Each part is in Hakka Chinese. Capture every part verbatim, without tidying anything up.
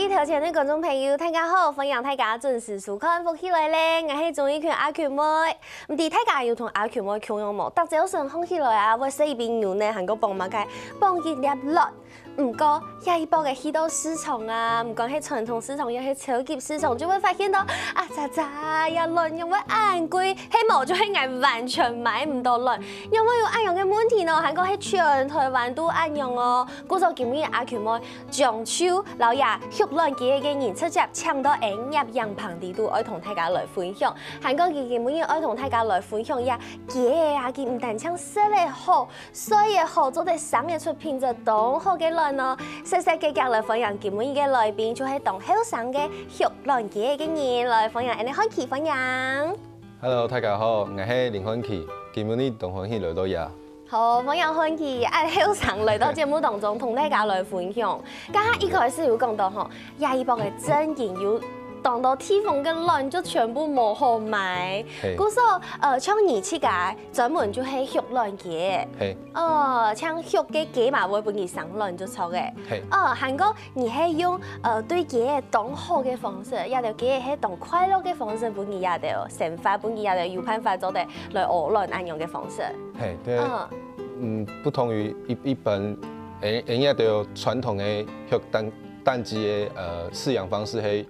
頭前个觀眾朋友，大家好，歡迎大家準時收看《福氣來了》，𠊎係鍾意群阿群妹。毋知大家有同阿群妹共樣無？逐朝晨䟘起來啊，會食一杯牛奶，還過傍麼个？傍一粒卵。毋過，這一駁仔去到市場啊，毋管係傳統市場，也係超級市場，就會發現到，啊，喳喳，這卵仰會恁貴，係無就係𠊎完全買毋到卵。仰會有恁樣个問題呢？還過係全台灣都恁樣哦。故所今日阿群妹 將就摎這畜卵雞个人直接請到𠊎个影棚裡肚，愛同大家來分享。還過佢今晡日愛同大家來分享這雞仔啊，佢毋單淨食得好，睡也好，做得生得出品質當好个卵哦。煞煞遽遽來歡迎今晡日个來賓，就係當後生个畜卵雞个人，來歡迎𠊎个漢琪，歡迎。 Hello，大家好，𠊎係林漢琪，今晡日當歡喜來到這。好，歡迎漢琪，恁後生來到節目當中，同大家來分享。剛剛一開始有講到吼，這一駁仔正經有當多地方个卵就全部無好買。係。故所，呃，像你自家專門就係畜卵雞。係。哦，像畜个雞嘛，會分佢生卵就著个。係。哦，還過 你係用，呃，對雞仔當好个方式，這兜雞仔係當快樂个方式分佢這兜生活，分佢這兜有辦法做得來屙卵恁樣个方式。係，對，嗯。嗯，不同於一，一般，欸，欸，這兜傳統个畜蛋，蛋雞个，呃，飼養方式係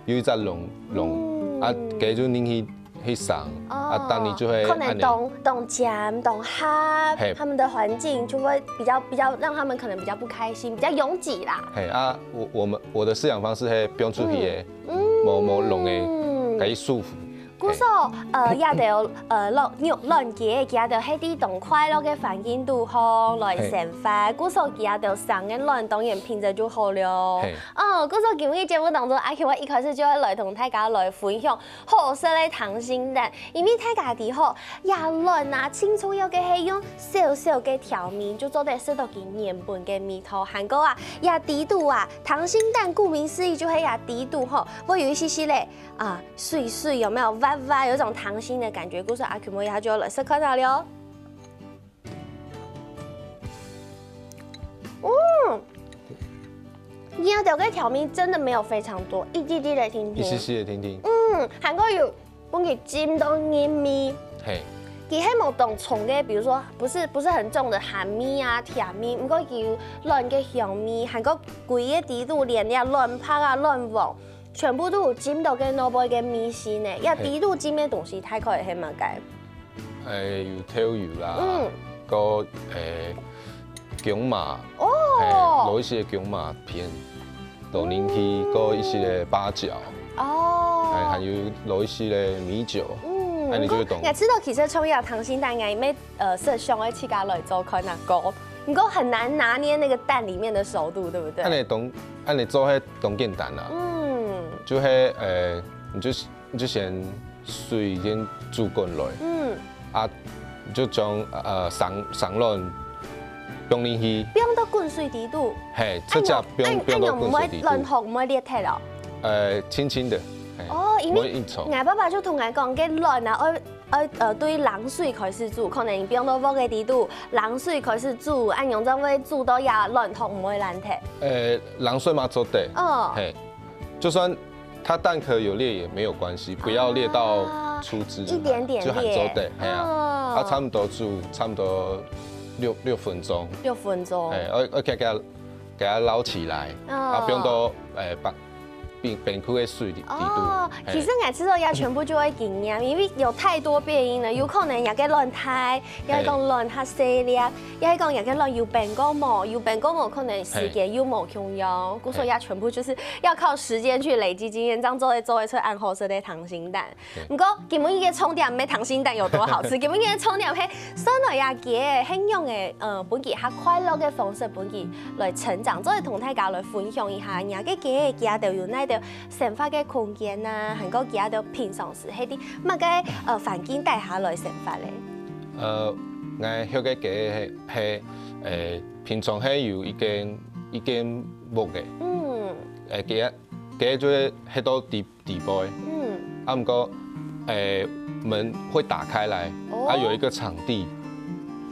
有一隻籠，籠，嗯。啊，雞就入去 去生，啊，哦，當然就會可能當，恁呢。當尖、當狹，係。他們的環境就會比較，比較讓他們可能比較不開心，比較擁擠啦。係，啊，我，我們，我的飼養方式係放出去个，嗯。無，無籠个，嗯。較舒服。故所，係。呃，這兜，呃，卵，畜卵雞，佢兜係在當快樂个環境肚項來生活，係。故所佢兜生个卵當然品質就好了。係。哦，故所今日節目當中，阿Q我一開始就會來同大家來分享 好食个溏心蛋，因為大家知吼，這卵啊，盡重要个係用小小个調味就做得食到佢原本个味道。還過啊，這底肚啊，溏心蛋顧名思義就係這底肚吼，會有一息息个啊，水水有沒有？滑滑，有一種溏心的感覺。故所阿Q妹佢就來食看下了。 嗯，這兜个調味真的沒有非常多，一滴滴个定定。一息息个定定。嗯，還過有分佢浸到入味。係。佢係無當重个，比如說不是，不是很重的鹹味啊、甜味，毋過佢有卵个香味，還過歸个底肚連這卵白啊、卵黃，全部都有浸到該內背个味緒呢。這底肚浸个東西大概係麼个？ 欸，有豆油啦，嗯。還有，欸，薑嫲，哦。欸，落一息薑嫲片，落進去，嗯。還有一息个八角，哦。欸，還有落一息个米酒，嗯，恁呢就會當。𠊎知道其實創業溏心蛋，𠊎也，呃，設想愛自家來做看啊，毋過很難拿捏那個蛋裡面的熟度，對不對？恁呢當，恁呢做係當簡單啦。嗯。就係，欸，你就 你就先水先煮滾來，嗯。啊，你就將，呃，生，生卵放進去。放到滾水底肚。係，直接放，恁樣，放到滾水底肚。恁樣毋會，卵殼毋會裂忒哦？呃，輕輕的，係，哦，因為毋會硬衝。𠊎爸爸就同𠊎講，該卵啊，愛，愛，呃，對冷水開始煮，可能你放到鑊个底肚，冷水開始煮，恁樣正會煮到這卵殼毋會爛忒。呃，冷水嘛做得，哦。係。 就算它蛋殼有裂也沒有關係，不要裂到出汁，啊，一點點裂。就還做得，係啊。哦。啊，差不多煮差不多六，六分鐘。六分鐘。欸，要，要給它，給它撈起來，哦。啊，不用都，欸，把冰，冰庫的水裡，裡肚。哦，係。其實𠊎知道這全部就會經驗，因為有太多變因了，有可能這个卵大，也係講卵較細粒，也係講這个卵有變過無，有變過無，可能時間又無共樣，故所這全部就是 要靠時間去累積經驗，正做得做得出恁好食个溏心蛋。對。毋過，今晡日个重點毋係溏心蛋有多好吃，今晡日个重點係，算來這雞仔，係仰仔，呃，分佢較快樂个方式，分佢來成長，做得同大家來分享一下，若个雞仔佢兜有哪兜生活个空間啊，還過佢兜平常時係在麼个，呃，環境底下來生活咧？呃，𠊎畜个雞仔係，係，呃，平常係有一間，一間屋个。嗯。呃，雞仔 雞就係歇到底，底背。嗯。啊，毋過，欸，門會打開來，哦。啊，有一個場地，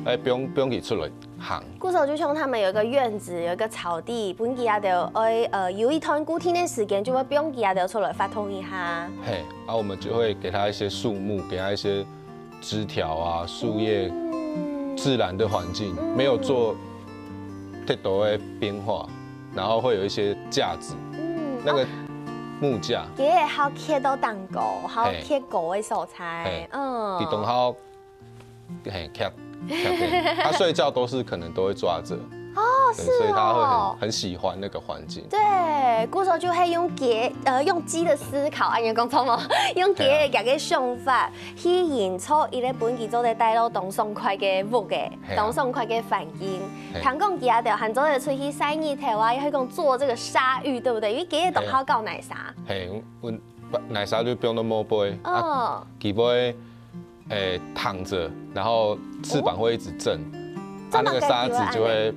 欸，放，放佢出來，行。故所就像他们有一个院子，有一个草地，分佢兜愛呃有一段固定的时间，就會放佢兜出来活动一下。嘿，啊，我们就会给他一些树木，给他一些枝条啊、树叶，自然的环境，没有做太多的变化，然后会有一些架子，嗯，那个木架。佢个好徛到頂高，好徛高个所在，嗯，佢当好，嘿，徛徛平，他睡觉都是可能都会抓着。哦，是哦，所以他会很很喜欢那个环境。对，故所就会用鸡，呃，用鸡的思考，啊，你讲错吗？用鸡的这个想法，去营造一个本身做得带到当爽快个屋个，当爽快个环境。听讲佢啊，对，还做得出去晒日头啊，也会讲做这个沙浴，对不对？因为鸡个当好搞泥沙。嘿，阮泥沙就放到某杯，啊，哦，佢会，诶，躺着，然后翅膀会一直震，啊，那个沙子就会，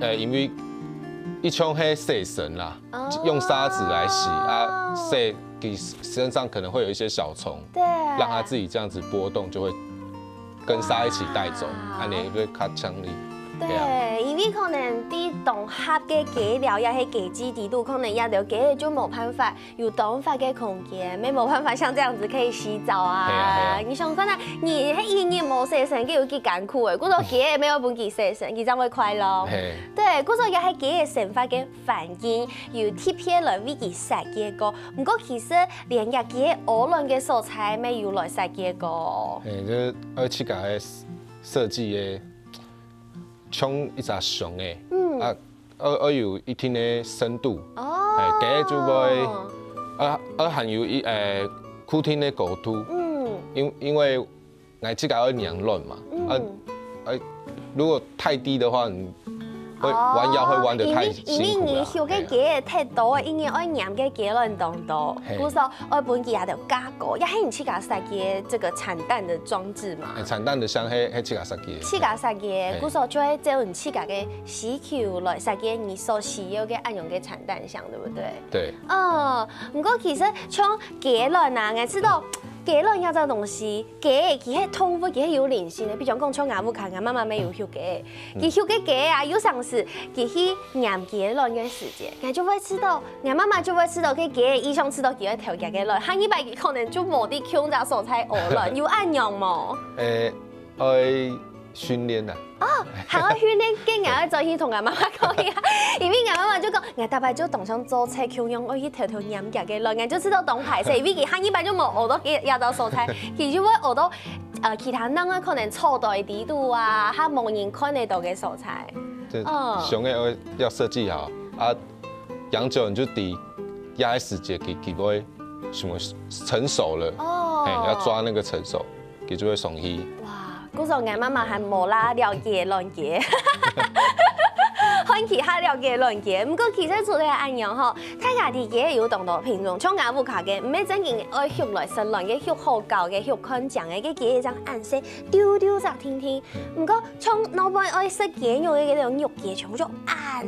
呃，因为一种黑色神啦，哦，用沙子来洗啊，洗，你身上可能会有一些小虫，对，让它自己这样子波动，就会跟沙一起带走，啊，你会较强力。对，因为可能在当下个鸡寮也是鸡基底肚，可能也了解就没办法。 有当闊个空间，也没办法像这样子可以洗澡啊。嘿啊，嘿啊。你想看啊，你一日无洗身，个有几艱苦诶？故所鸡也没有分佢洗身，佢这样会快乐。嘿。对，故所也系鸡个生活个环境，有特别来为佢设计个。不过其实连个鸡个屙卵个所在，也有来设计个。嘿，就是而且个设计个，像一只熊诶，嗯，啊， 要，要有一定的深度，哦，哎，个就会，啊，啊，还有一，呃，固定的高度，嗯，因，因为，哎，这个要量卵嘛，啊，嗯，哎，如果太低的话，你会弯腰会弯得太辛苦了，哦，因为，因为你畜个鸡个忒多，因为要量个鸡卵当多，嘿，故所要分佢啊就加高，也系你自家设计这个产蛋的装置嘛。哎，产蛋的箱，嘿，嘿，自家设计的。自家设计的，嘿，故所就会照你自家个 需求来设计你所需要个恁样个产蛋箱，对不对？对。哦，不过其实像鸡卵啊，我知道鸡卵这种东西，鸡佢系动物，佢系有灵性的。比如讲，像我屋下，我妈妈也有畜雞，佢畜个鸡啊，有常时佢去验鸡卵个时间，佢就会知道，我妈妈就会知道，个鸡个意向知道佢要投几个卵，下一摆佢可能就无地空个所在屙卵，有恁样无？诶， 爱训练啊。哦，还要训练，跟人家再去同俺妈妈讲一下，因为俺妈妈就讲，俺大伯就当像做菜共样，我去偷偷验人家个卵，俺就知道当歹势，因为佢下一摆就无学到个要到所在，佢就会学到，呃，其他人个可能坐到底肚啊，他无人看得到个所在。这，哦，想要要设计好啊，养久你就知，压在时节给给会什么成熟了，哦，哎，要抓那个成熟。 佢就会上去。哇，故所俺妈妈还无啦了解卵鸡，还其他了解卵鸡。不过其实除了恁样吼，大家知鸡有当多品种，像俺屋下个，毋系正经爱畜来食卵个，畜好搞个，畜看酱个，个鸡一张暗色，丢丢只听听。不过像老板爱食鸡肉个那种肉鸡，全部就恁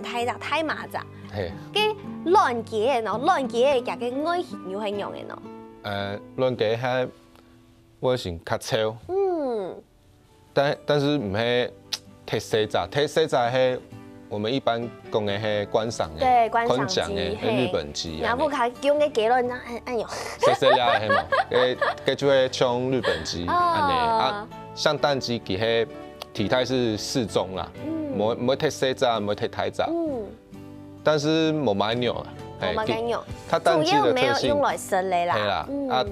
大只，太麻只。嘿，个卵鸡喏，卵鸡个个外形又系样个喏。呃，卵鸡还 外形较丑，嗯，但但是毋系忒细只，忒细只系我们一般讲个系观赏个，对，观赏鸡，观赏个，嘿，日本鸡啊，然后看用个结论，哎哎哟，细细只个系嘛，个个就会像日本鸡哦，安尼啊，像蛋鸡其实体态是适中啦，嗯，无无忒细只，无忒大只，嗯。 但是无蛮牛啊，嘿，无蛮牛，它蛋鸡的特性，主要没有用来生的啦。嘿啦，嗯，啊，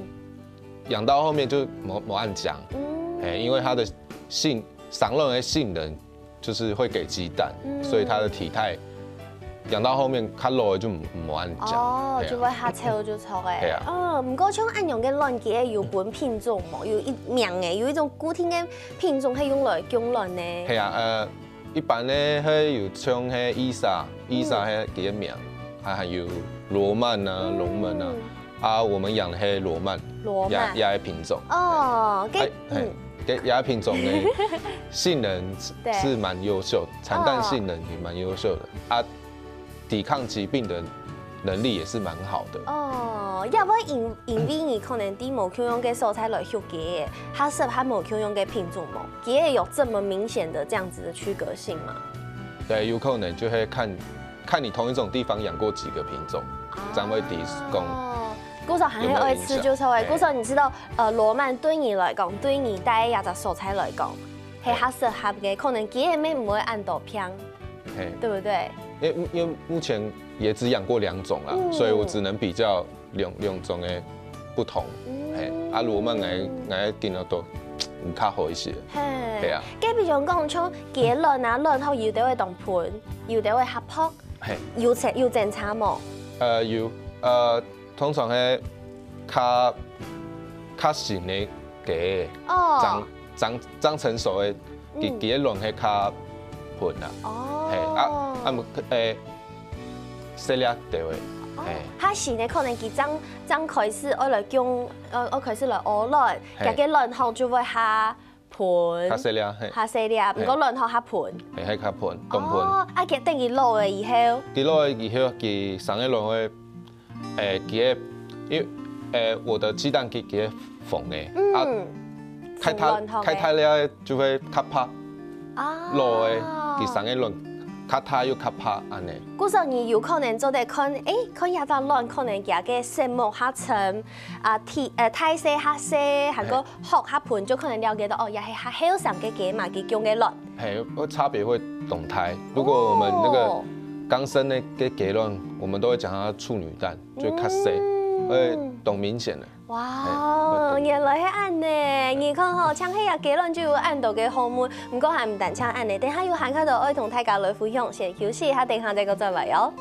养到后面就无无恁讲，嗯，嘿，因为它的性，生卵的性能就是会给鸡蛋，嗯，所以它的体态养到后面，它老了就无无恁讲，哦，嘿啊，就会哈臭就臭诶。嘿啊，嗯，不过像恁样个卵鸡有分品种无？有一名诶，有一种固定的品种系用来供卵呢。嘿啊，呃， 一般呢，还有像迄伊莎，伊莎迄个名，还还有罗曼啊、龙门啊，啊，我们养的迄罗曼，罗曼，也也个品种，哦，跟哎，嘿，嗯，跟也个品种呢，性能是蛮优秀，产蛋性能也蛮优秀的啊，抵抗疾病的能力也是蛮好的。哦，也會因因為你可能在無共樣个所在來畜雞仔，佢適合無共樣个品種無？雞仔有這麼明顯的這樣子的區隔性嗎？對，有可能就會看看你同一種地方養過幾個品種，這樣會知講。哦，故所還很愛吃就錯哎。故所你知道，呃，羅曼對你來講，對你在這隻所在來講，係較適合个，可能雞仔乜毋會恁多病，嘿，對不對？因為因為目前也只養過兩種啦，嗯所以我只能比較兩兩種的不同。嘿，啊，羅曼𠊎𠊎見到都嗯較好一些。嘿，對啊。該比如講，像雞卵啊，卵殼有的會當賁，有的會較薄，嘿，有差有爭差無？呃有呃，通常係較較新的雞，哦長，長長成熟的，佢嗯佢个卵係較賁啊。嘿，啊哦，啊無誒，細粒就會，哦嘿，較新的可能佢正正開始愛來供，呃，愛開始來屙卵，嘿佢个卵殼就會較賁，較細粒，嘿，較細粒，毋過卵殼較賁。嘿，係較賁，當賁。哦，啊，佢等佢老了以後，佢老了以後，佢生个卵會，誒，佢个，因為誒，我的雞蛋佢佢个紅的，啊，嗯，太大紅卵殼的太大粒就會較白，啊老的佢生个卵較大又較白，安尼。故所你有可能做得看，誒，看這隻卵可能佢个色目較深，啊，體呃大細較細，還過殼較賁，就可能了解到哦，也係較後生个雞嘛，佢供个卵。嘿，會差別會當大。如果我們那個哦剛生那個雞卵，我們都會講它處女蛋，就較細，嗯會當明顯的。哇，原來係恁呢！你看吼，淨係這雞卵就有恁多个學問，毋過還毋單淨恁呢，等下有還較多愛同大家來分享，先休息一下，等下再過轉來哦。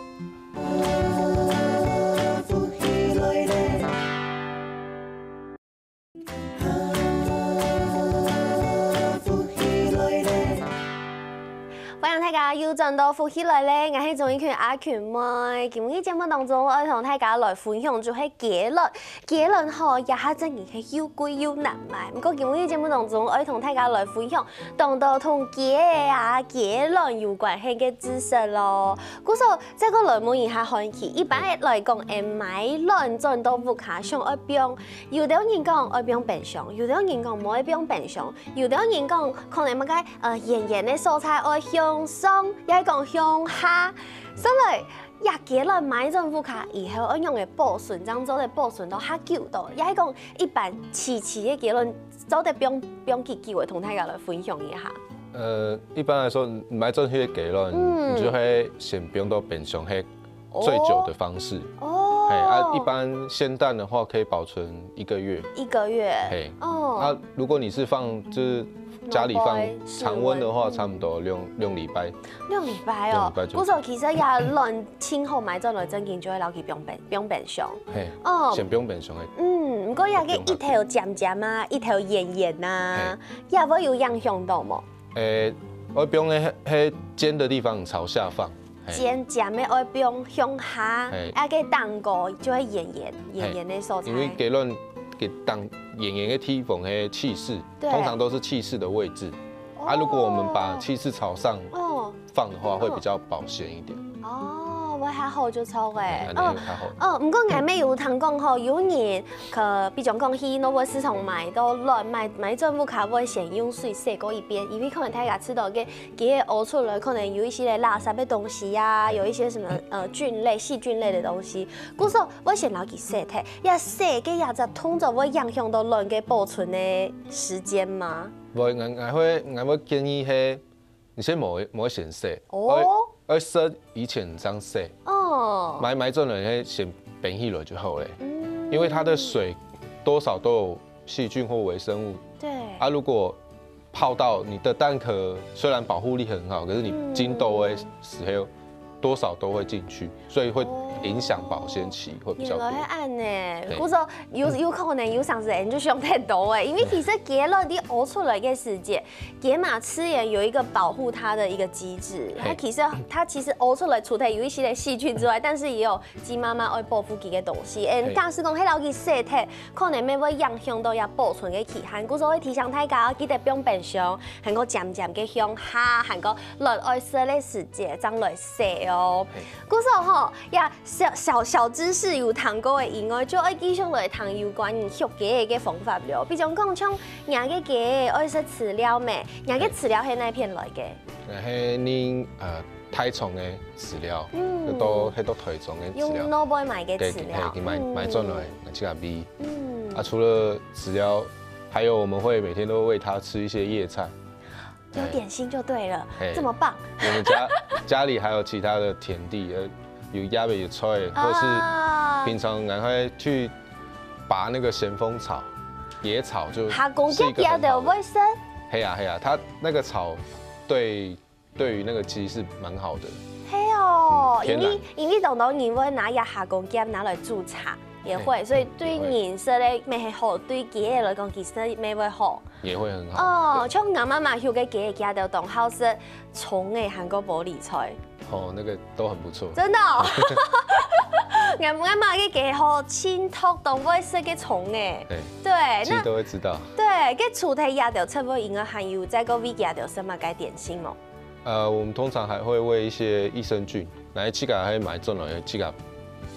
歡迎大家又轉到福氣來了，𠊎係鍾意群阿群妹。今日節目當中，𠊎愛同大家來分享就係雞卵。雞卵吼，這下正經係又貴又難買。毋過今日節目當中，𠊎愛同大家來分享當多同雞仔啊、雞卵有關係个知識咯。故所，再過來問一下漢奇，一般來講，誒，買卵轉到屋下想愛放，有兜人講愛放冰箱，有兜人講無愛放冰箱，有兜人講可能麼个呃，圓圓个所在愛向上，也係講向下。所以，這雞卵買轉屋下以後，愛仰般保存，正做得保存到較久到，也係講一般萋萋个雞卵做得放放幾久个，同大家來分享一下。呃，一般來說，買轉去个雞卵，嗯你就會先放到冰箱，係最久的方式。哦，嘿，啊，一般鮮蛋的話可以保存一個月。一個月，嘿，哦，啊，如果你是放就是家裡放冷凍室常溫的話，溫差不多兩兩禮拜。兩禮拜哦兩禮拜。就故所其實這卵清好買轉來，正經就會摎佢放冰放冰箱。嘿，哦，先放冰箱个。嗯，毋過這个一頭尖尖啊，一頭圓圓啊，也會有影響到無？誒，我放个係尖的地方朝下放。嘿，尖尖个愛放向下，嘿啊个頂高就會圓圓圓圓个所在。因為雞卵个當圓圓个地方係氣室，對通常都是氣室的位置。啊，如果我們把氣室朝上哦放的話，會比較保鮮一點。哦，會較好就著誒哎，。哦安尼較好。哦，毋過𠊎乜有聽講吼，有人可比如講去農會市場買到卵，買買轉屋下會先用水洗過一遍，因為可能大家知道个，佢个屙出來可能有一些垃圾个東西啊，有一些什麼呃菌類、細菌類的東西，故所會先摎佢洗忒。這洗个這隻動作會影響到卵个保存个時間嗎？會，𠊎𠊎會𠊎會建議係，你先莫莫先洗，哦愛愛洗以前正洗，哦，買買轉來係先冰起來就好了，嗯因為它的水多少都有細菌或微生物。對，啊，如果泡到你的蛋壳，雖然保護力很好，可是你嗯浸豆的時候，多少都會進去，所以會影響保鮮期，會比較多。原來係恁呢，對故所有有可能有常時人就想太多誒，因為其實雞卵佢屙出來个時節，雞嫲自然有一個保護它的一個機制，它嘿其實它其實屙出來除了有一些个細菌之外，但是也有雞媽媽愛保護佢个東西。誒，嘿假使講係摎佢洗忒，可能乜會影響到佢保存个期限，故所會提醒大家記得放冰箱，還過漸漸个向下，還過卵愛洗个時節正來洗哦。嘿故所吼，這小小小知識有聽過个以外，就愛繼續來談有關於畜雞个方法了。比如講，像若个雞愛食飼料咩？若个飼料係哪片來个？係恁呃大廠个飼料，嗯，都係都大廠个飼料，用外背買个飼料，對，係買買轉來，嗯，自家喂。嗯，啊，除了飼料，還有我們會每天都餵牠吃一些葉菜。 有點心就對了，這麼棒。我們家家裡還有其他的田地，呃，有壓尾有菜，或是平常趕快去拔那個咸豐草、野草，就下公雞也都會食。係啊係啊，它那個草對對於那個雞是蠻好的。係哦，因為因為當多人會拿下公雞拿來煮茶，也會，所以對人食个乜係好，對雞个來講其實乜會好。 也會很好。哦，像𠊎媽媽畜个雞仔，佢兜當好食蔥仔還過玻璃菜。哦，那個都很不錯。真的哦，𠊎𠊎媽个雞好清透當會食个蔥仔。對，雞都會知道。對，該除忒這兜菜以外，還有再過餵佢兜食麼个點心無？ 呃，我們通常還會餵一些益生菌，來自家還買轉來，自家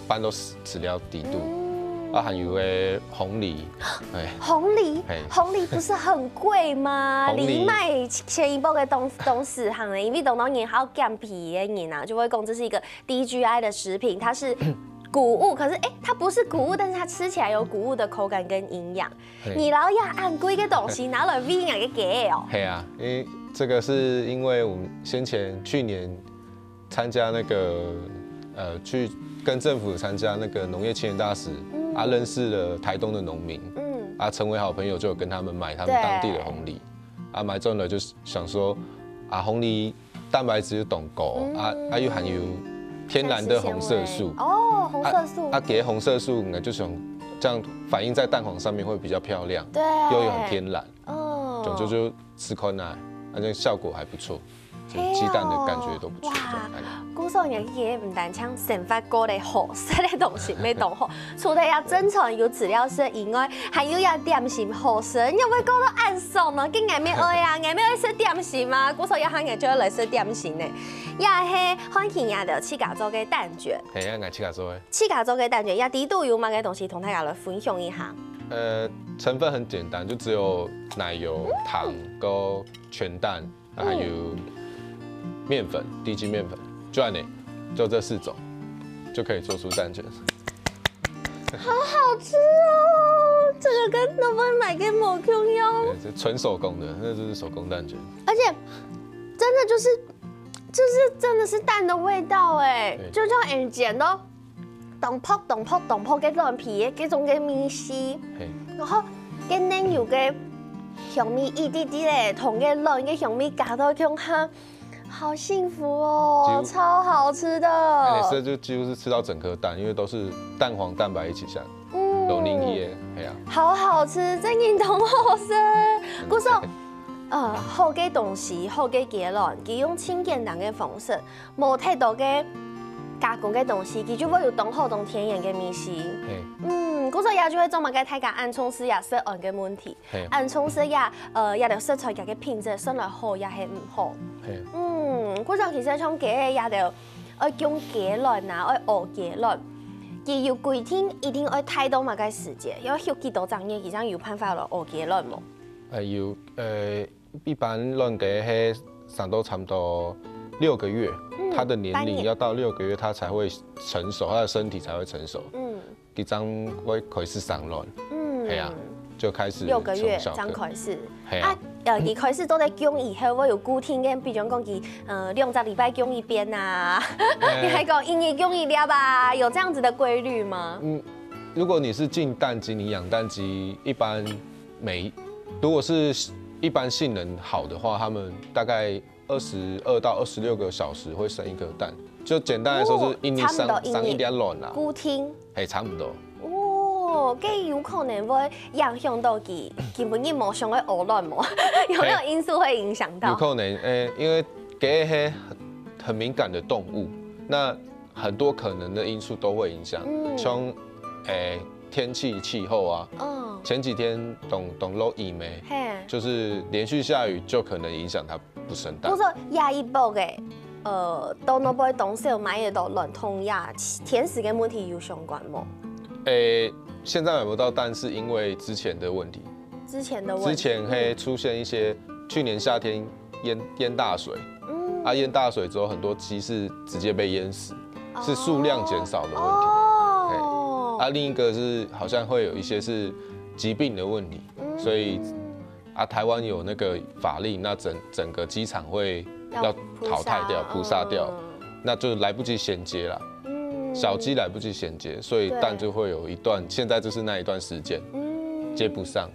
拌到飼飼料底肚，啊，還有个紅藜，哎，紅藜，哎，紅藜不是很貴嗎？紅藜藜麥前一波个東東西行了，因為當多人還有減肥的人啊，就會講這是一個低G I的食品，它是穀物，可是哎，它不是穀物，但是它吃起來有穀物的口感跟營養。 你摎這恁貴个東西拿來餵若个雞哦？係啊，因為這個是因為我們先前去年參加那個呃去跟政府參加那個農業青年大使，啊認識了台東的農民，嗯，啊成為好朋友，就有跟他們買他們當地的紅藜，啊買轉來就想說啊紅藜蛋白質又當高，啊啊又含有天然的紅色素，哦，紅色素，啊給紅色素呢，就想這樣反映在蛋黃上面會比較漂亮，對，又有很天然，哦，總之就吃看啊，反正效果還不錯，所以雞蛋的感覺都不錯。哇，故所你个毋單淨生活過得好，食个東西乜當好，除了這正常有飼料食以外，還有這點心好食，你會過到恁爽呢？今日乜愛啊，𠊎乜愛食點心啊，故所這下𠊎就愛來食點心呢。也係歡喜你兜自家做个蛋捲，係啊，𠊎自家做个。自家做个蛋捲，這底肚有麼个東西同大家來分享一下？呃，成分很簡單，就只有奶油、糖、跟全蛋，還有麵粉，低筋麵粉，就按呢，就這四種，就可以做出蛋捲。好好吃哦！這個跟外背買个無共樣。對，這純手工的，那就是手工蛋捲。而且真的就是就是真的是蛋的味道哎，就像以前都當薄當薄當薄个卵皮个這種个味緒，然後跟奶油个香味一滴滴嘞，同个卵个香味加到共下，好幸福哦，超好吃的。那你吃就几乎是吃到整颗蛋，因為都是蛋黃蛋白一起下，嗯，都凝结，哎呀，好好吃，真的當好吃。故所，呃，好个東西，好个雞卵，佢用盡簡單个方式，無太多个加工个東西，佢就會有當好當天然个味緒。嗯，故所也就會做麼个大家恁重視也食安个問題。 恁重視這，呃，這兜食材佢个品質算來好也係毋好。嗯，故所其實像雞仔這兜，愛供雞卵啊，愛孵雞卵，佢有規定一定愛大到麼个時節，要畜幾多隻月，佢正有辦法來孵雞卵無？呃，有，呃，一般卵雞係生到差不多六個月，它的年齡要到六個月，它才會成熟，它的身體才會成熟。嗯， 佢正會開始生卵，嗯，係啊，就開始六個月正開始，係啊，啊，呃，佢開始做得供以後，會有固定个，比如講佢，呃，兩隻禮拜供一遍啊，你還講一日供一粒啊，有這樣子的規律嗎？嗯，如果你是進蛋雞，你養蛋雞，一般每如果是一般性能好的話，他們大概二十二到二十六個小時會生一顆蛋，就簡單來說是一日生生一粒卵啦，固定。 係差不多。哦，該有可能會影響到佢，佢本身無想愛孵卵無？有沒有因素會影響到？有可能，誒，因為雞係很敏感的動物，那很多可能的因素都會影響，像誒天氣氣候啊，嗯，前幾天當當落雨咩，係，就是連續下雨就可能影響它 不生蛋。故所這一擺个，呃，到那邊當少買得到卵同呀甜食个問題有相關無？誒，現在買不到蛋是因為之前的問題，之前的問题，之前會出現一些去年夏天淹淹大水，嗯啊淹大水之後很多雞是直接被淹死，是數量減少的問題。哦，啊，另一个是好像会有一些是疾病的问题，所以啊台湾有那个法令，那整整个鸡场会要淘汰掉、扑杀掉，那就来不及衔接啦。嗯小鸡来不及衔接，所以蛋就会有一段，现在就是那一段时间接不上，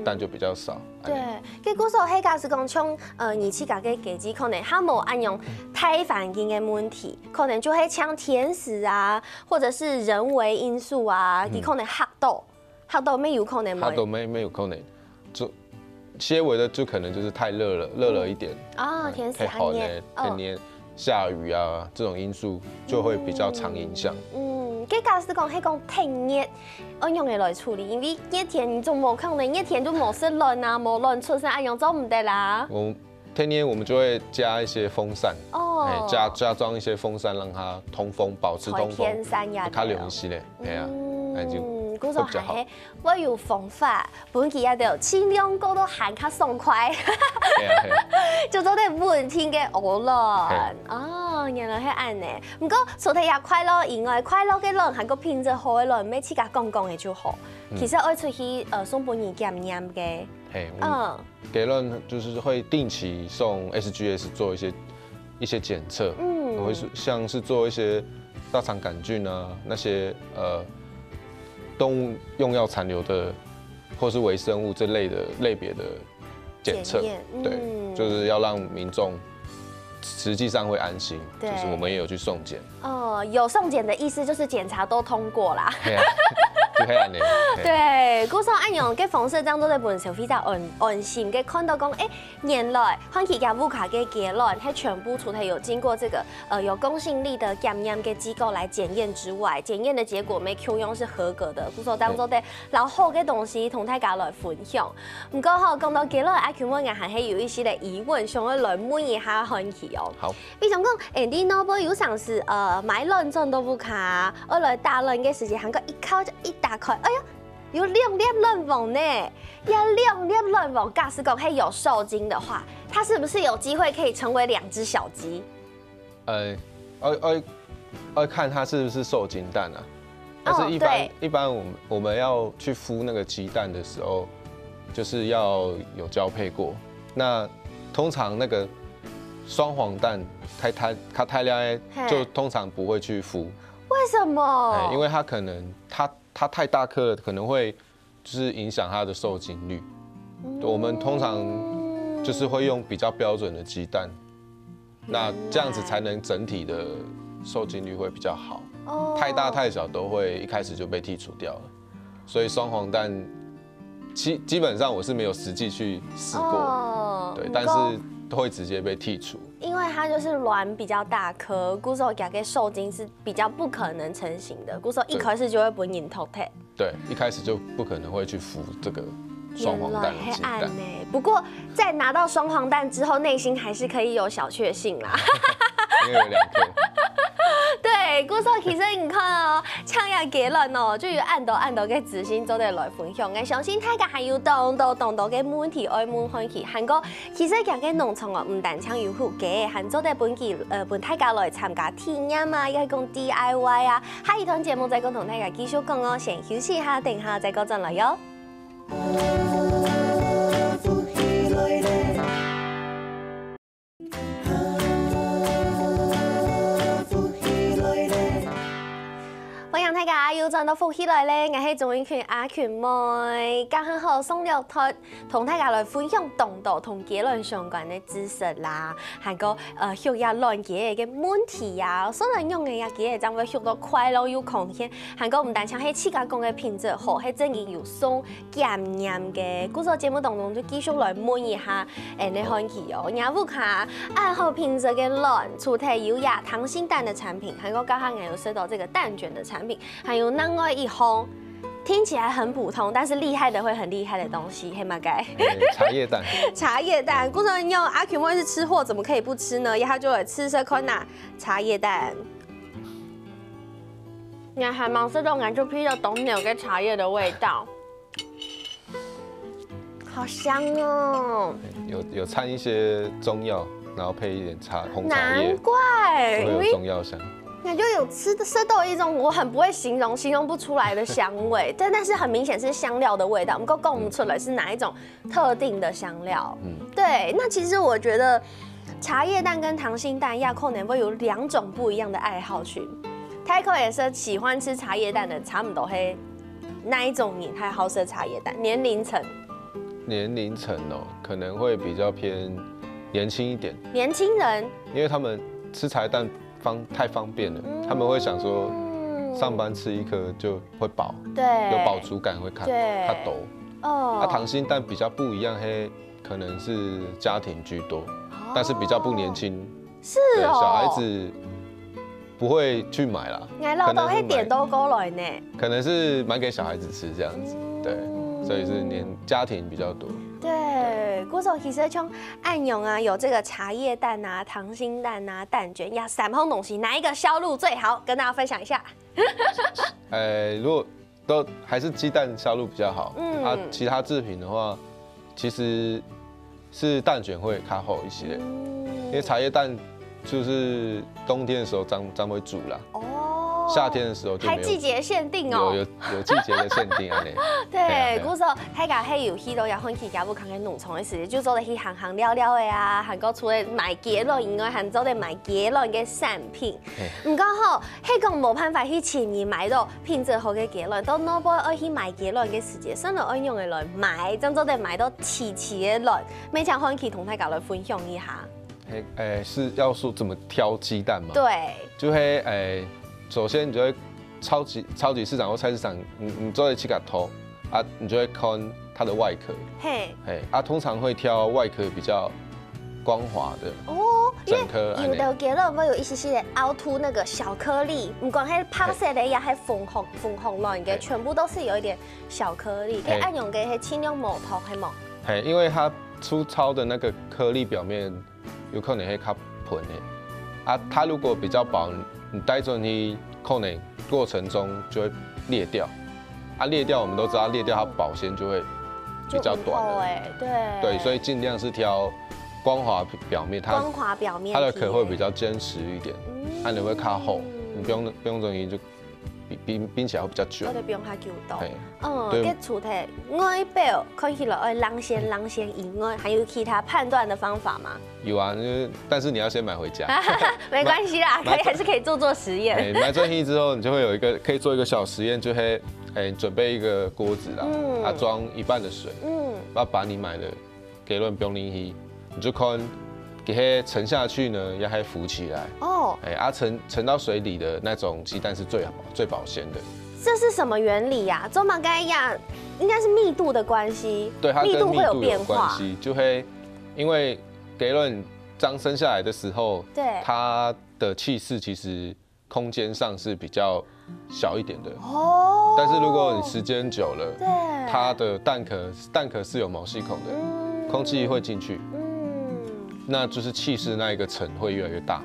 蛋就比较少。对，結果所以假使講像呃你自家个雞雞，可能佢無恁樣大環境个問題，可能就會像天時啊，或者是人為因素啊，佢可能嚇到，嚇到乜有可能無。它都没没有可能，就些微的就可能就是太热了，热了一点，啊，天時太寒寒熱了，，太黏，下雨啊这种因素就会比较常影响。嗯，該假使講係講天熱，愛仰般來處理？因為熱天你總無可能，熱天就無食卵啊，無卵出世，恁樣做毋得啦。我天天我们就会加一些风扇，哦哎，加加装一些风扇，让它通风，保持通风，开天扇呀它流一息嘞，哎呀，那就嗯，故所会比较好還係會有方法，分佢一條盡量過到還較爽快，哎呀，哎呀就做得穩定个屙卵。哦，原來係恁呢。毋過除了這快樂以外，快樂个卵還有品質好个卵，毋係自家講講个就好。其實愛出去呃送分人檢驗个。嘿，我们嗯给卵就是会定期送 S G S 做一些一些检测，嗯会是像是做一些大肠杆菌啊那些呃动物用药残留的或是微生物这类的类别的检测，检验对，嗯就是要让民众实际上会安心，对就是我们也有去送检，哦，有送检的意思就是检查都通过啦。嘿啊，就黑暗的，嘿对，故所恁樣个方式，當做係分消費者安安心个看到講，誒，原來漢奇佢屋下个雞卵，佢全部除了有經過這個呃有公信力的檢驗个機構來檢驗之外，檢驗的結果乜共樣是合格的，故所當做係老好个東西同大家來分享。毋過吼，講到雞卵，阿Q問𠊎還係有一息个疑問，想要來問一下漢奇哦。好，比如講，誒，你老婆有常時呃買卵轉到屋下，愛來打卵个時節，還過一敲就一打開，哎呀，有兩粒卵黃呢，這兩粒卵黃，假使講係有受精的話，它是不是有機會可以成為兩隻小雞？呃，要要要看它是不是受精蛋啊。但哦是一般、对一般我们我们要去孵那个鸡蛋的时候，就是要有交配过。那通常那个双黄蛋，它它它太亮嘿就通常不会去孵，為什麼？哎，因为它可能它它太大颗了，可能会就是影响它的受精率。我们通常就是会用比较标准的鸡蛋，那这样子才能整体的受精率会比较好。哦太大太小都会一开始就被剔除掉了，所以双黄蛋基基本上我是没有实际去试过，哦对，但不過是会直接被剔除。因為它就是卵比較大顆，故所佢个受精是比較不可能成型的，故所一開始就會分人淘汰。对，一开始就不可能会去孵这个双黄蛋的鸡蛋原來係恁，呢。不過在拿到雙黃蛋之後，內心還是可以有小確幸啦。因为有两颗。對，故所其實你看哦，像這雞卵哦，就有恁多恁多个資訊做得來分享。𠊎相信大家還有當多當多个問題愛問漢奇，還過其實佢个農場哦，毋單淨有孵雞，還做得分佢呃分大家來參加體驗啊，也係講D I Y啊。下一段節目再過同大家繼續講哦，先休息一下，等下再過轉來喲。 歡迎大家又轉到福氣來了，𠊎係鍾永群阿群妹。剛剛好上了台，同大家來分享當多同雞卵相關个知識啦，還過呃，畜這卵雞个問題啊，所以仰仔這雞仔正會畜到快樂又康健，還過毋單淨係自家講个品質好，係正經有送檢驗个。故所節目當中就繼續來問一下，恁呢漢奇哦，若屋下恁好品質个卵，除忒有這溏心蛋个產品，還過頭下𠊎有食到這個蛋捲个產品，還有另外一項听起来很普通，但是厉害的会很厉害的东西，係麼个？欸，茶叶蛋。茶叶蛋，故所用阿 Q 妹是吃货，怎么可以不吃呢？然后就来试试看呐，茶叶蛋。你还蛮适合感受到当有个茶叶的味道，好香哦！有有掺一些中药，然后配一点茶红茶叶，难怪，会有因为中药香。感觉有吃的吃到一种我很不会形容、形容不出来的香味，但但是很明显是香料的味道。不过讲不出来是哪一种特定的香料。嗯，对，那其实我觉得茶叶蛋跟溏心蛋一样，可能会有两种不一样的爱好群。大概也是喜欢吃茶叶蛋的，差不多嘿，那一种人还好吃茶叶蛋，年龄层。年龄层哦，可能会比较偏年轻一点，年轻人，因为他们吃茶叶蛋方太方便了，他们会想说嗯上班吃一颗就会饱，对，有饱足感会看对看多。哦啊，溏心蛋比较不一样，嘿，可能是家庭居多，哦但是比较不年轻，是对，哦，小孩子不会去买啦，哎，老豆可能是买还点都过来呢。可能是买给小孩子吃这样子，对，所以是年家庭比较多。对，故所其实像恁樣啊，有这个茶叶蛋啊、溏心蛋啊、蛋卷呀，三样东西，哪一个销路最好？跟大家分享一下。呃，如果都还是鸡蛋销路比较好，嗯啊，其他制品的话，其实是蛋卷会较好一些，因为茶叶蛋就是冬天的时候才才会煮啦，哦，夏天的时候就没有还季节限定哦。有有有季节的限定啊嘞。对，嘿啊嘿啊故所大家还有去到也欢喜家务康个农场的时节，就做得去行行尞尞的啊，还过除了买鸡卵以外，还做得买鸡卵个产品。嘿毋过吼，係讲无办法去轻易买到品质好个鸡卵，到老尾爱去买鸡卵个时节，算了爱用个卵买，正做得买到齐齐个卵。每场欢喜同大家来分享一下。嘿，诶，是要说怎么挑鸡蛋吗？对，就会诶，首先你就会超级超级市场或菜市场，你你做得去给它投啊，你就会看它的外壳，嘿，嘿啊，通常会挑外壳比较光滑的，哦，因为整颗按呢有的鸡卵会有一些些的凹凸那个小颗粒，不管是白色的呀，还是粉红粉红卵的，嘿全部都是有一点小颗粒。嘿哎，恁样个是尽量无涂，系无？嘿，因为它粗糙的那个颗粒表面有可能会较薄的，啊，它如果比较薄，你带进去可能过程中就会裂掉，啊，裂掉我们都知道裂掉它保鲜就会比较短了。哎，对对，所以尽量是挑光滑表面，它光滑表面它的壳会比较坚实一点，嗯它你会卡厚，你不用不用东西就冰冰冰起来会比较久我。得不用它久到。嘿，嗯，对这除了外表看起来会亮鲜亮鲜以外，还有其他判断的方法吗？有啊，就是但是你要先买回家。没关系啦，可以还是可以做做实验。哎，买进去之后，你就会有一个可以做一个小实验，就会哎准备一个锅子啦，嗯啊装一半的水，嗯，要把你买的鸡卵放进去，你就看给它沉下去呢，要还浮起来。哦，哎，啊沉沉到水里的那种鸡蛋是最好最保鲜的。这是什么原理呀？做么该呀？应该是密度的关系，对，它跟密度会有密度变化。有关系，就会因为鸡卵刚生下来的时候，对它的气室其实空间上是比较小一点的。哦，但是如果你时间久了，对它的蛋壳蛋壳是有毛细孔的，嗯空气会进去，嗯，那就是气室那一个层会越来越大，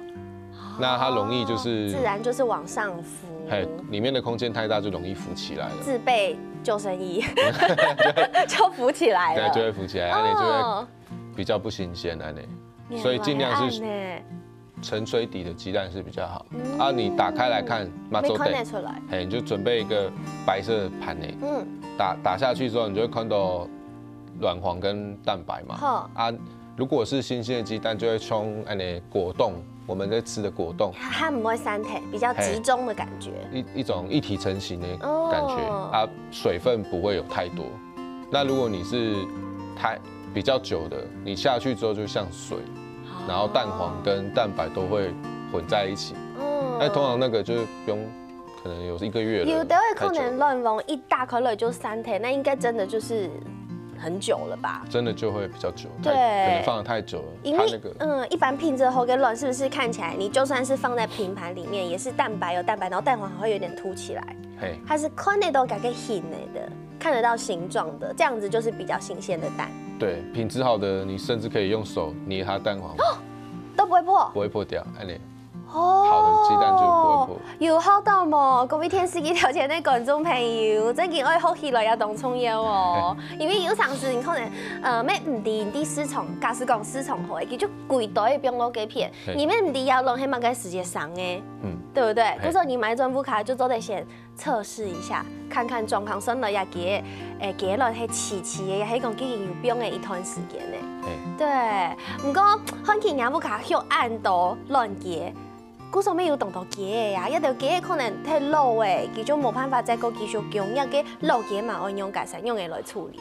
那它容易就是自然就是往上浮，嘿，里面的空间太大就容易浮起来了。自备救生衣就浮起来了，对，就会浮起来，那你就会哦，比较不新鲜，那你原来所以尽量是按呢沉水底的鸡蛋是比较好。嗯啊，你打开来看，马没看得周得，出来，嘿，你就准备一个白色的盘呢，嗯，打打下去之后，你就会看到卵黄跟蛋白嘛。好，啊，如果是新鲜的鸡蛋，就会冲那个果冻，我们在吃的果冻，它它不会散开，比较集中的感觉。一一种一体成型的哦感觉、啊，水分不会有太多。那如果你是太比较久的，你下去之后就像水，然后蛋黄跟蛋白都会混在一起。嗯那通常那个就是不用，可能有一个月了，有的会可太久了能卵黄一打开来就散开，那应该真的就是很久了吧？真的就会比较久，对太可能放的太久了，因为它那个嗯，一般品质好的卵是不是看起来，你就算是放在平盘里面，也是蛋白有蛋白，然后蛋黄还会有点凸起来。嘿，它是看得到該个形的，看得到形狀的，這樣子就是比較新鮮的蛋。對，品質好的，你甚至可以用手捏它蛋黃，都不會破。不會破掉，按呢。哦，好的雞蛋就不會破。有學到無？各位電視機頭前的觀眾朋友，正經愛學起來也當重要哦。因為有常時你可能，呃，乜毋知你市場，假使講市場好，佢就歸堆放落該片，嘿你乜毋知要弄係麼个時節生个，嗯，對不對？嘿故所你買轉屋下就做得先測試一下，看看狀況，算來也幾，誒，幾卵係齊齊个，也係講已經有放个一段時間呢。嘿，對，毋過看起你屋下畜恁多卵雞，故所乜有當多雞仔啊，一條雞仔可能太老誒，佢就無辦法再過繼續供，這个老雞嘛愛仰解釋，仰會來處理。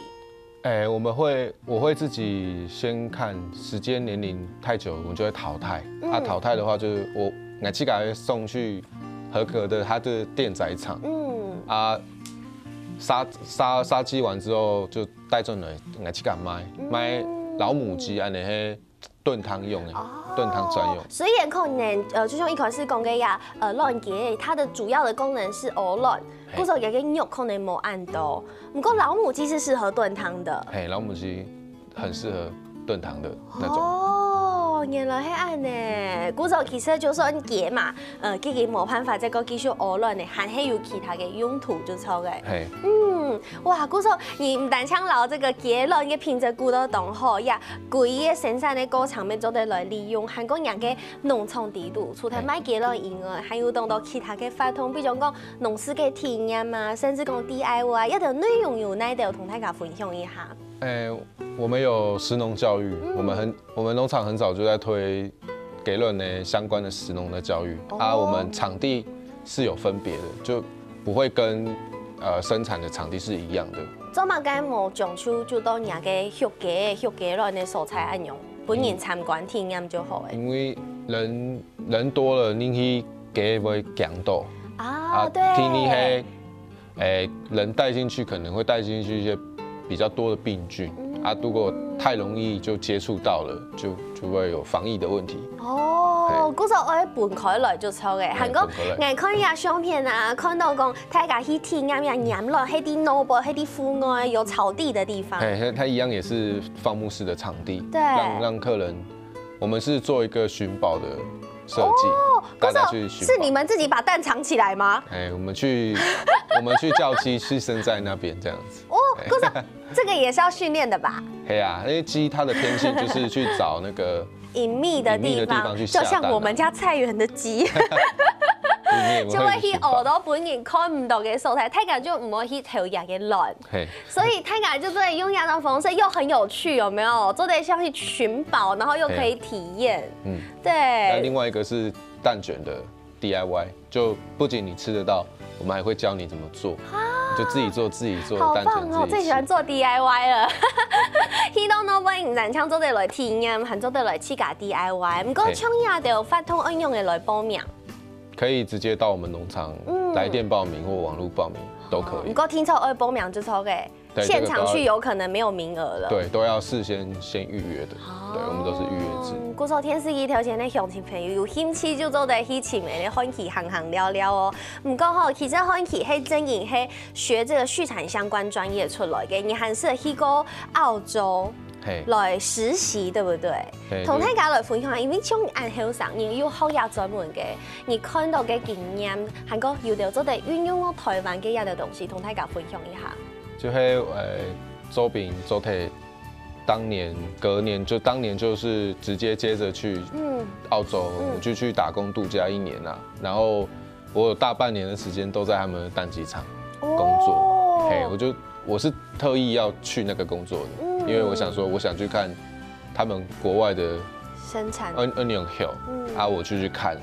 哎，我们会，我会自己先看时间年龄太久，我们就会淘汰。嗯啊，淘汰的话就是我，我自己会送去合格的他的电宰场嗯，啊，杀杀杀鸡完之后就带转来，我自己卖，卖老母鸡安尼嘿炖汤用的，炖汤专用。雖然可能呃，就像一開始講个呀，呃，卵雞它的主要的功能是孵卵，嘿故所佢个肉可能無恁多，不過老母雞是適合燉湯的。嘿，老母鸡很适合炖汤的那种。哦，原來係恁呢。故所其實就算雞嘛，呃，佢已經無辦法再過繼續孵卵呢，還係有其他个用途就著个。嘿，嗯，哇，故所你毋單淨摎這个雞卵个品質顧到當好，也歸个生產个過程乜做得來利用，還過人个農場底肚，除了賣雞卵以外，還有當多其他个活動，比如講農事个體驗啊，甚至講D I Y啊，這兜內容有哪兜同大家分享一下？诶，我们有食农教育，我们很，我们农场很早就在推给卵的相关的食农的教育。啊，我们场地是有分别的，就不会跟呃生产的场地是一样的。做麼个無將就就到人个畜雞、畜雞卵个所在恁樣，分人參觀體驗就好誒。因为人人多了，人去给会讲到啊，对，第二嘿，诶，人带进去可能会带进去一些比较多的病菌，啊，如果太容易就接触到了，就就会有防疫的问题。哦，故所愛分開來就著誒。還過分開來𠊎看這相片啊，看到講大家去體驗呀，黏落，係在外背，係在戶外有草地的地方。嘿，它它一样也是放牧式的场地，对让让客人，我们是做一个寻宝的设计，哦，大家故所去寻宝。是你们自己把蛋藏起來嗎？哎，我们去我们去叫鸡去生在那边这样子。哦，故所這個也是要訓練的吧？嘿啊，因为鸡它的天性就是去找那个隱秘的地方，隱秘的地方去下蛋啊就像我們家菜園的雞，你也就會去尋寶學到本人看毋到个所在，大家就毋會去偷佢个卵。嘿，所以大家就做得用這種方式，又很有趣，有沒有？做得像去尋寶，然後又可以體驗。嗯。那對，另外一个是蛋卷的 D I Y，就不仅你吃得到，我们还会教你怎么做，就自己做自己做好蛋卷棒哦！自己吃。最喜歡做 D I Y 了。去到外背，毋單淨做得來體驗，還做得來自家 D I Y。毋過嘿像這兜活動愛仰般來報名？可以直接到我们农场嗯来电报名或网络报名都可以。毋過聽說愛報名就著个，對現場這個都要去有可能沒有名額了。对，都要事先先预约的。对，我们都是预约制。哦，故所電視機頭前个鄉親朋友，有興趣就做得去尋个漢奇行行尞尞哦。毋過吼，其實漢奇係正經係學這個畜產相關專業出來个，你還係去過澳洲嘿，來實習，對不對？嘿同大家來分享下，因為像恁後生，你有學這專門个，你看到个經驗，還過有兜做得運用到台灣个一兜東西，同大家分享一下。就係呃，周饼周泰，当年隔年就当年就是直接接着去嗯澳洲，嗯我就去打工度假一年啊。然后我有大半年的时间都在他们的蛋鸡场哦工作。嘿，我就我是特意要去那个工作的，嗯因为我想说，我想去看他们国外的生产 onion hill，嗯啊，我就去看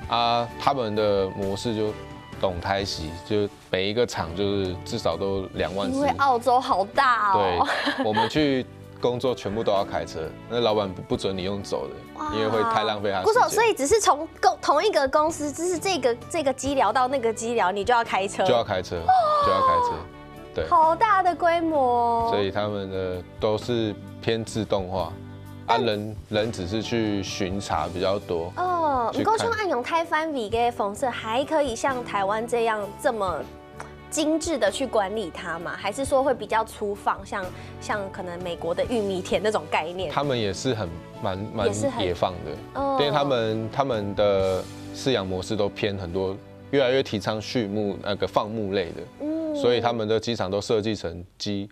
啊，他们的模式就懂台席，就每一个厂就是至少都两万只因为。澳洲好大哦。对，我们去工作全部都要开车，那老板不不准你用走的，哇因为会太浪费他时不是，间。所以只是从公同一个公司，只是这个这个机寮到那个机寮，你就要开车，就要开车，就要开车，对，好大的规模。所以他们的都是偏自动化，啊，人人只是去巡查比较多。哦，去看不过像恁样大范围个方式，还可以像台湾这样这么精致的去管理它吗？还是说会比较粗放，像像可能美国的玉米田那种概念？他们也是很蛮蛮也是很野放的，哦因为他们他们的饲养模式都偏很多，越来越提倡畜牧那个放牧类的，嗯所以他们的鸡场都设计成鸡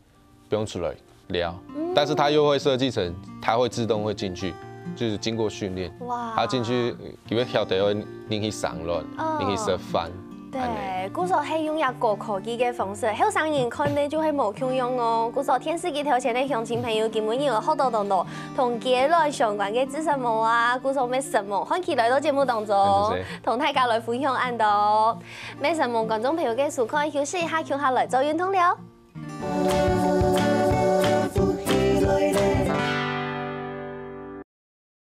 不用出来聊，但是它又会设计成它会自动会进去，就是经过训练，哇它进去因为晓得要拎去上卵哦，拎去吃饭，对按呢，故所係用一个高科技个方式，後生人看呢就係無共樣哦。故所電視機頭前个鄉親朋友，今晡日有學到當多同雞卵相關个知識無啊？故所乜承蒙，歡喜來到節目當中感謝，同大家來分享恁多。乜承蒙觀眾朋友个收看，休息一下，共下來做運動了。